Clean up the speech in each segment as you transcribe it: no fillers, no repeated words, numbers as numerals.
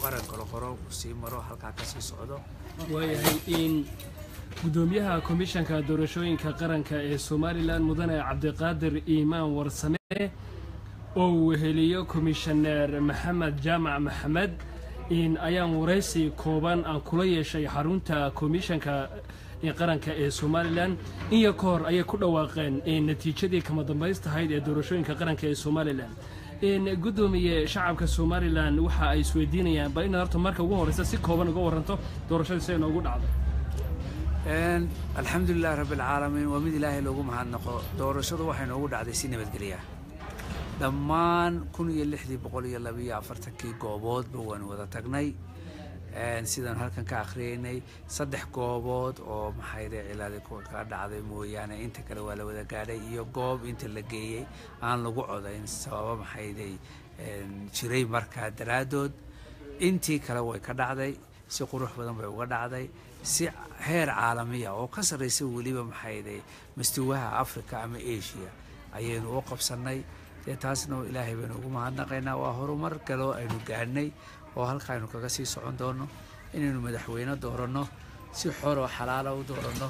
Qarankalo hore sii maro, halkaa kasii socdo. Waayahay, in gudoomiyaha Komishanka Doorashooyinka Qaranka ee Somaliland, Mudane Cabdiqaadir Iimaan Warsame, oo weheliyo Komishaneer Maxamed Jaamac Maxamed, in ayaan waraysi kooban aan kula yeeshay xarunta Komishanka Qaranka ee Somaliland. In yar ka hor ayay ku dhawaaqeen natiijadii kama dambaystahayd ee doorashooyinka qaranka ee Somaliland. Gudoomiye, shacabka Somaliland waxa ay isweydiinayaan bal inaad horta marka ugu horeysa si kooban uga waranto doorashadii siday noogu dhacday. Alxamdulilah rabbi alcaalamiin, waa mid Ilaahay loogu mahadnaqo. Doorashadu waxay noogu dhacday si nabadgelya. Dhammaan 1642-kii gooboodba waanu wada tagnay. Sidaan halkan ka akhriyeynay, saddex goobood oo maxayde cilaadi ka dhacday mooyaane, inta kale waa la wada gaadhay, iyo goob inta la geeyey aan lagu codayn sababo maxayday jiray markaa daraaddood. Intii kale way ka dhacday, si qurux badan bay uga dhacday, si heer caalamiya oo ka sarraysa weliba maxayday mastuwaha Africa ama Asia ayaynu u qabsannay. Dee taasna Ilaahay baynu ugu mahadnaqaynaa. Waa horumar kaloo aynu gaadhnay oo halka aynu kaga sii socon doono inaynu madaxweyne dooranno, si xor oo xalaala u dooranno,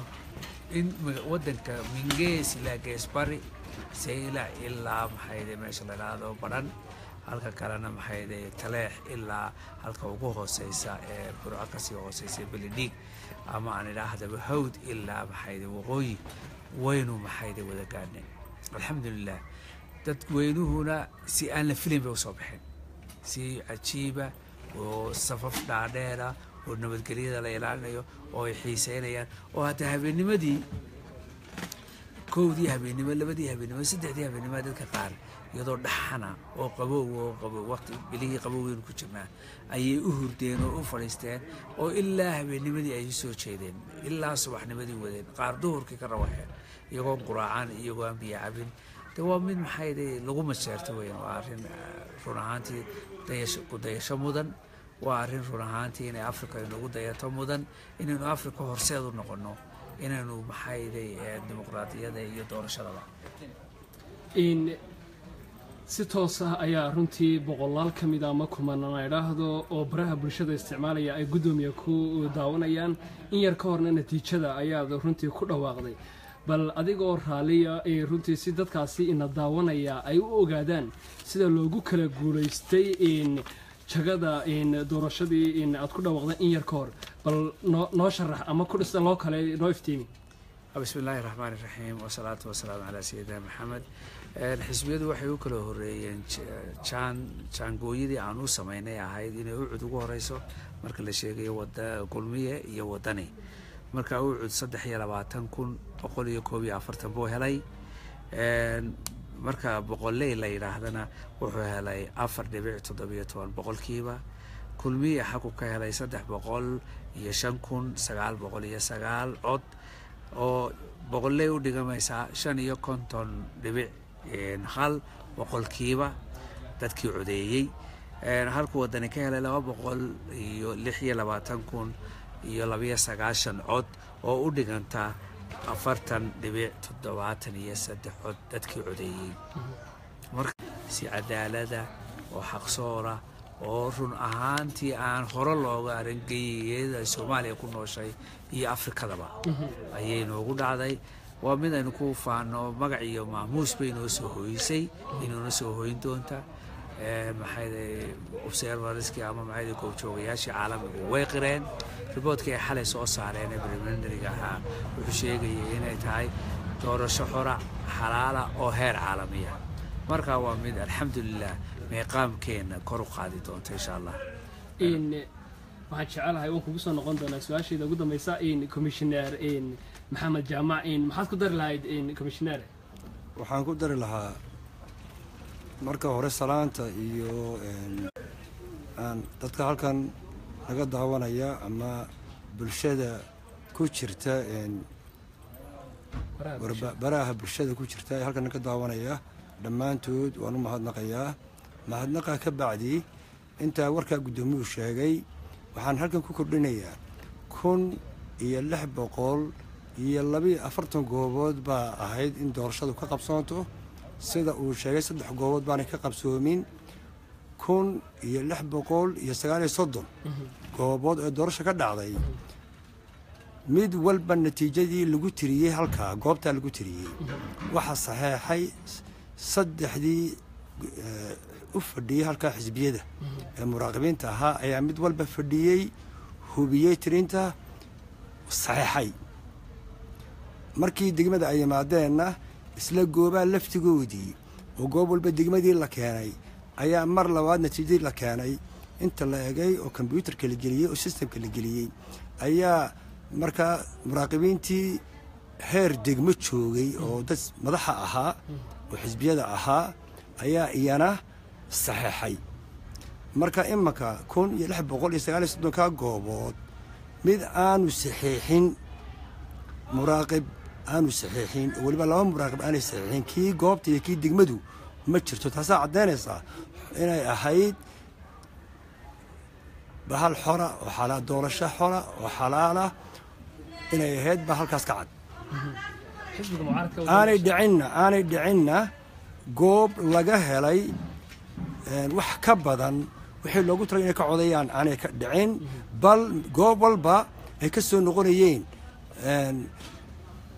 in waddanka mingees ilaa geesbari, Saylac ilaa maxayde meesha la idhaahdo Badhan, halka kalena maxayde Taleex ilaa halka ugu hooseysa ee Burco kasii hooseysa Belidhiig, ama aan idhaahdaba Hawd ilaa maxayde waqooyi, waynu maxayde wada gaadhnay, alxamdulilah. Dadweynuhuna si aan la filin bay usoo baxeen, si cajiiba oo safaf dhaadheera oo nabadgelyada la ilaalinayo oo ay xiiseynayaan, oo hataa habeennimadii, 1dii habeennimo, 2dii habeennimo, 3dii habeennimo, dadka qaar iyadoo dhaxana oo qabow oo qabow, waqti bilihii qabowgeynu ku jirnaa, ayay u hurdeen oo u fadhiisteen oo ilaa habeennimadii ay soo jeedeen, ilaa subaxnimadii wadeen, qaar duhurkii ka rawaxeen iyagoon quraacaan, iyagoo aan biyo cabin. De waa mid maxayde lagu majeerto weyan. Waa arrin run ahaantii dayasho ku dayasho mudan. Waa arrin run ahaantii inay Africa inugu dayato mudan, inaynu Africa horseed u noqono, inaynu maxayday dimuqraadiyada iyo doorashadaba. In si toos ah ayaa runtii boqolaal ka mid a ama kumanaan idhaahdo oo baraha bulshada isticmaalaya ay guddoomiye ku daawanayaan. In yar ka horna natiijada ayaad runtii ku dhawaaqday. Bal adigoo raaliya ee runtii si dadkaasi ina daawanaya ay u ogaadaan sida loogu kala guulaystay in jagada in doorashadii in aad ku dhawaaqday in yar ka hor, bal noo sharax ama ku dhisa loo kale noo iftiimi. Bismi illaahi raxmaan iraxiim, wasalaatu wasalaamu calaa sayidina Maxamed. Xisbiyadu waxay u kala horeeyeen jaan jaangooyadii aan u sameynay ahayd inay Ucud ugu horeyso marka la sheegayo wada Kulmiye iyo Wadani. Marka Ucud 23,141 buu helay. Marka boqoley la yidhaahdana wuxuu helay 4.17%. Kulmiye xagu ka helay 305,909 cod, oo boqoley u dhigamaysaa 55.1% dadkii codeeyey, halkuu Wadani ka helay 226,092 cod, oo u dhiganta 40.73 cod dadkii codeeyey. Marka si cadaalada oo xaqsoora oo run ahaantii aan hore looga arangeyiyada Soomaaliya ku nooshay iyo Afrikadaba ayay noogu dhacday. Waa mid aynu ku faano, magac iyo maamuus bay inoo soo hoysay, inuuna soo hoyn doonta. Maxay observerskii ama maxay goobjoogayaashii caalamigu way qireen. Reportkii ay xalay soo saareen ee preliminaryga ahaa wuxuu sheegayay inay tahay doorasho xora, xalaala oo heer caalamiya. Marka waa mid alxamdulilah meeqaamkeena kor u qaadi doonta, insha Allah. In waxaan jecelahay waan kugu soo noqon doonaa su-aasheeda ugu dambeysa. In Commissioner in Maxamed Jaamac, in maxaad ku dari lahayd in Commissioner? Waxaan ku dari lahaa marka hore salaanta iyo aan dadka halkan naga daawanaya ama bulshada ku jirta baraha bulshada ku jirta ee halkan naga daawanaya, dhammaantood waan u mahadnaqayaa. Mahadnaqa ka bacdi, intaa warkaa guddoomiyuhu sheegay waxaan halkan ku kordhinayaa 1642 goobood baa ahayd in doorashadu ka qabsoonto. Sida uu sheegay, saddex goobood baanay ka qabsoomin. 1639 goobood ee doorasho ka dhacday, mid walba natiijadii lagu tiriyey halkaa goobtaa lagu tiriyey waxaa saxeexay saddexdii u fadhiyey halkaa xisbiyada ee muraaqibiinta ahaa ayaa mid walba fadhiyey, hubiyey tirinta, saxeexay. Markii degmada ay yimaadeenna isla goobaa laftigoodii oo goob walba degmadii la keenay ayaa mar labaad natiijadii la keenay inta la egay oo kombyuutarka la geliyey oo sistamka la geliyey ayaa markaa muraaqibiintii heer degmo joogay oo dad madaxa ahaa oo xisbiyada ahaa ayaa iyana saxeexay. Marka imanka 1639-kaa goobood mid aanu saxeexin muraaqib, aanu saxeexin oo weliba laba muraaqib aanay saxeexin, kii goobta iyo kii degmadu, ma jirto. Taasaa caddaynaysaa inay ahayd bahal xora oo xalaa, doorasho xora oo xalaala inay ahayd baa halkaas ka cad. Xisbiga mucaaradka Aanay dhicinna goob laga helay wax ka badan wixii loogu talay inay ka codayaan aanay ka dhicin, bal goob walba ay ka soo noqonayeen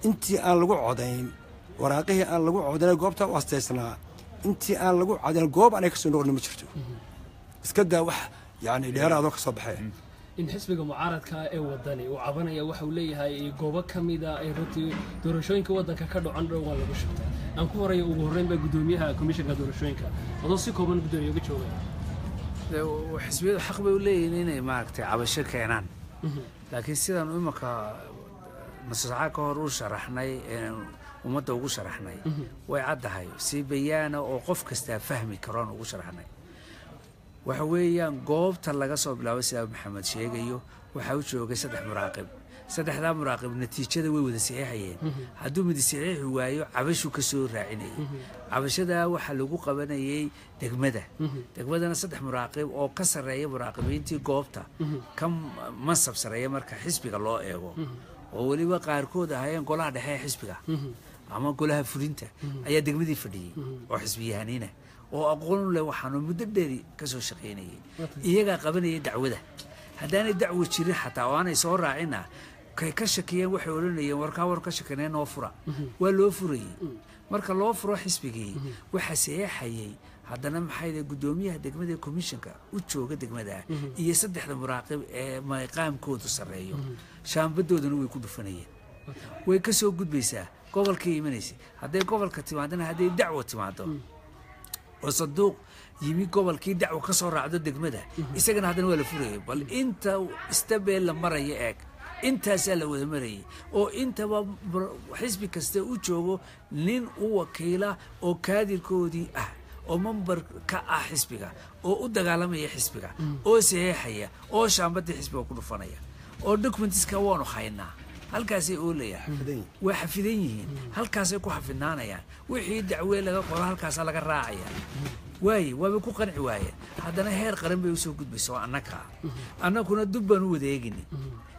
intii aan lagu codayn, waraaqihii aan lagu codayn goobta u asteysnaa, intii aan lagu codayn goob aanay ka soo noqonin ma jirto. Iska daa wax yani dheeraadoo ka soo baxee. In xisbiga mucaaradka ee Wadani uu cabanaya, waxa uu leeyahay goobo ka mida ay runtii doorashooyinka waddanka ka dhacan dhow waa lagu shubtay. Aan ku horeeya ugu horreyn ba guddoomiyaha komishanka doorashooyinka, adoo si kooban guddoomiye uga joogaya. Xisbiyadu xaq bay u leeyihiin inay maaragtay cabasho keenaan, laakiin sidaan imaka nus saaca ka hor u sharaxnay, ummadda ugu sharaxnay, way caddahay si bayaana oo qof kastaa fahmi karoon ugu sharaxnay. Waxa weeyaan goobta laga soo bilaabo, sidaa Maxamed sheegayo, waxaa u joogay saddex muraaqib. Saddexdaa muraaqib natiijada way wada saxiixayeen. Hadduu mid saxiixi waayo, cabashuu ka soo raacinayay. Cabashadaa waxaa lagu qabanayay degmada. Degmadana saddex muraaqib oo ka sarreeya muraaqibiintii goobta, ka mansab sarreeya marka xisbiga loo eego, oo weliba qaarkood ahaayeen golaha dhexe ee xisbiga ama golaha fulinta, ayaa degmadii fadhiyey oo xisbiyahaniina oo aqoon u leh waxaanu muddo dheeri ka soo shaqaynayay. Iyagaa qabanayay dacwada. Haddaanay dacwo jirin xataa oo aanay soo raacinna, kay ka shakiyeen waxay odhanayeen, "Warkaa war ka shakinee, noo fura." Waa loo furayey. Marka loo furo xisbigii, waxaa saxeexayay haddana maxay guddoomiyaha degmada ee commissionka u jooga degmada iyo saddexda muraaqib ee maqaamkoodu sarreeyo. Shaambadooduna way ku dhufanayeen. Way ka soo gudbaysaa, gobolkay imanaysa. Hadday gobolka timaadana, hadday dacwo timaado oo sanduuq yimi gobolkii dacwo ka soo raacdo degmada, isagana haddana waa la furayay. Bal inta istabee la maraya eeg. Intaasaa la wada marayay oo intaba xisbi kasta u joogo nin u wakiila oo kaadirkoodii ah oo member ka ah xisbiga oo u dagaalamaya xisbiga oo saxeexaya oo shaambadii xisbiga ku dhufanaya oo documentiska waanu haynaa, halkaasay oolayaan. Waa xafidan yihiin, halkaasay ku xafidnaanayaan. Wixii dacwee laga qoro halkaasaa laga raacaya. Waaye waabay ku qanci waayeen. Haddana heer qaran bay usoo gudbaysa oo annaka annakuna dub baan u wadeegini.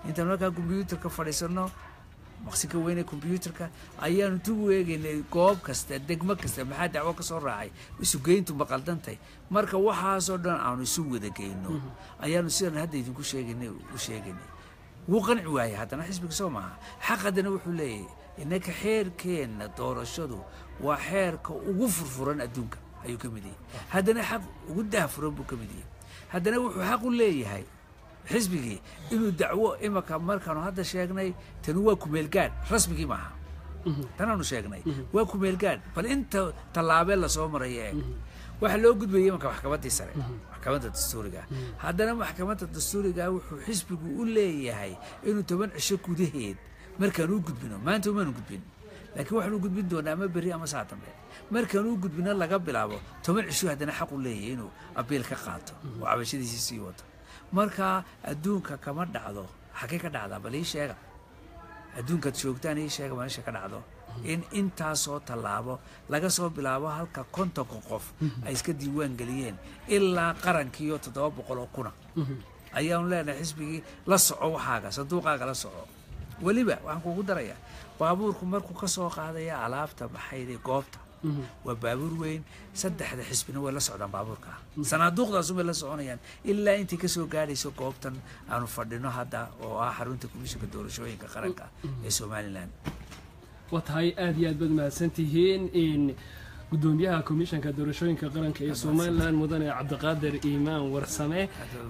Intaan markaa kombyuutarka fadhiisano, maqsinka weyne kombyuutarka ayaanu dub u eegaynay goob kasta, degmo kasta maxaa dacwo ka soo raacay, isugeyntu ma qaldantay. Marka waxaasoo dhan aanu isu wada geyno ayaanu sidan hadda idinku sheegaynay u sheegaynay. Wuu qanci waayey haddana xisbiga, soo maaha? Xaq haddana wuxuu leeyahay, innaka xeerkeenna doorashadu waa xeerka ugu furfuran adduunka ayuu ka mid yahay, haddana xaq ugu daahfuran buu ka mid yahay. Haddana wuxuu xaq u leeyahay xisbigii inuu dacwo. Imaka markaanu hadda sheegnay, tani waa kumeelgaadh, rasmigii maaha. Tanaanu sheegnay waa kumeelgaadh. Bal inta tallaabee lasoo maraya eeg. Waxaa loo gudbayay imanka maxkamaddii sare, maxkamadda dastuuriga. Haddana maxkamadda dastuuriga wuxuu xisbigu u leeyahay inuu 10 cisho gudaheed markaan u gudbino. Maanta umaanu gudbin, laakiin waxaanu gudbin doonaa ama berri ama saa dambe. Markaan u gudbino laga bilaabo 10 cisho, haddana xaq u leeyahay inuu abiil ka qaato oo cabashadiisii sii wato. Marka adduunka kama dhacdo. Xagee ka dhacdaa? Bal ii sheega adduunkaad joogtaan, ii sheega meesha ka dhacdo in intaasoo tallaabo laga soo bilaabo halka 50-ka qof ay iska diiwaan geliyeen ilaa qarankiiyo 700,000 ayaanu leenahay xisbigii la soco waxaaga, sanduuqaaga la soco. Weliba waxaan kugu darayaa, baabuurku markuu ka soo qaadaya alaabta maxayday goobta Waa baabuur weyn. Saddexda xisbina way la socdaan baabuurka, sanaaduuqdaasubay la soconayaan ilaa intay kasoo gaadhayso goobtan aanu fadhino hadda, oo ah xarunta Komishanka Doorashooyinka Qaranka ee Somaliland. Waa tahay, aad iyo aad baad mahadsantihiin in gudoomiyaha Komishanka Doorashooyinka Qaranka ee Somaliland, mudane Cabdiqaadir Iimaan Warsame,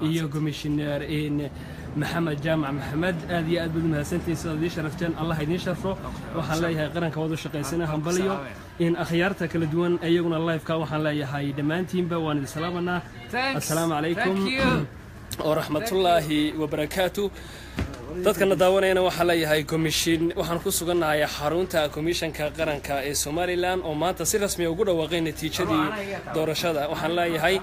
iyo komishineer in Maxamed Jaamac Maxamed. Aad iyo aad baad mahadsantihiin sidaad ii sharafteen, Allah idiin sharfo. Waxaan leeyahay qaranka wada shaqaysana hambaliyo. In akhyaarta kala duwan iyaguna liveka waxaan leeyahay dhammaantiinba waan idin salaamanaa. Assalaamu calaykum waraxmatullaahi wabarakaatu. Dadkana daawanayana waxaa leeyahay komishin, waxaan ku sugannahay xarunta Komishanka Qaranka ee Somaliland oo maanta si rasmiya ugu dhawaaqay natiijadii doorashada. Waxaan leeyahay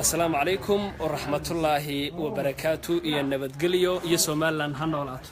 assalaamu calaykum waraxmatullaahi wabarakaatu iyo nabadgelyo, iyo Somaliland ha noolaato.